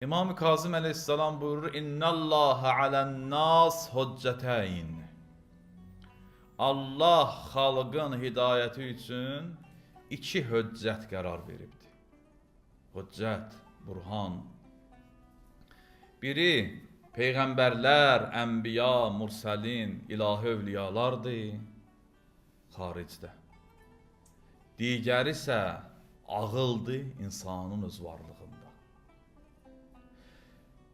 İmam Kazım əleyhissalam buyurur: "İnnallâhe alən-nas hüccəteyn." Allah xalqın hidayəti üçün iki höccət qərar veribdir. Höccət, burhan. Biri peyğəmbərlər, ənbiya, mursəlin, ilahi övliyalardır xaricdə. Digəri isə ağıldır insanın öz varlığında.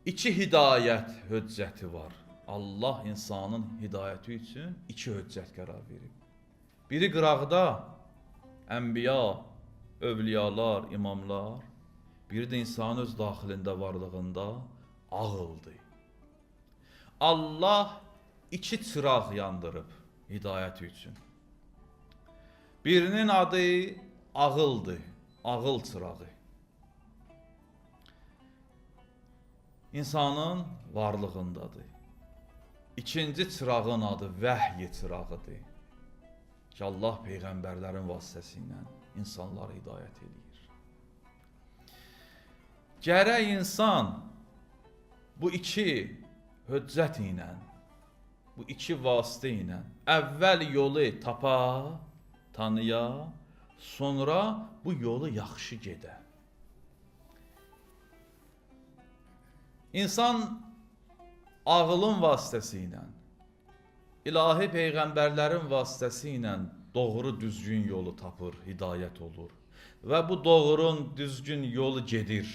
İki hidayət höccəti var. Allah insanın hidayəti üçün iki höccət qərar verib. Biri qıraqda ənbiya, övliyalar, imamlar, biri də insanın öz daxilində varlığında ağıldır. Allah iki çıraq yandırıb hidayət üçün. Birinin adı ağıldır, ağıl çırağı. İnsanın varlığındadır. İkinci çırağın adı vəhy çırağıdır. Ki Allah peyğəmbərlərin vasitəsilə insanları hidayət eləyir. Gərək insan bu iki höccət ilə, bu iki vasitə ilə əvvəl yolu tapa, tanıya, sonra bu yolu yaxşı gedə. İnsan ağılın vasitəsilə, ilahi peyğəmbərlərin vasitəsilə doğru düzgün yolu tapır, hidayət olur və bu doğrun düzgün yolu gedir.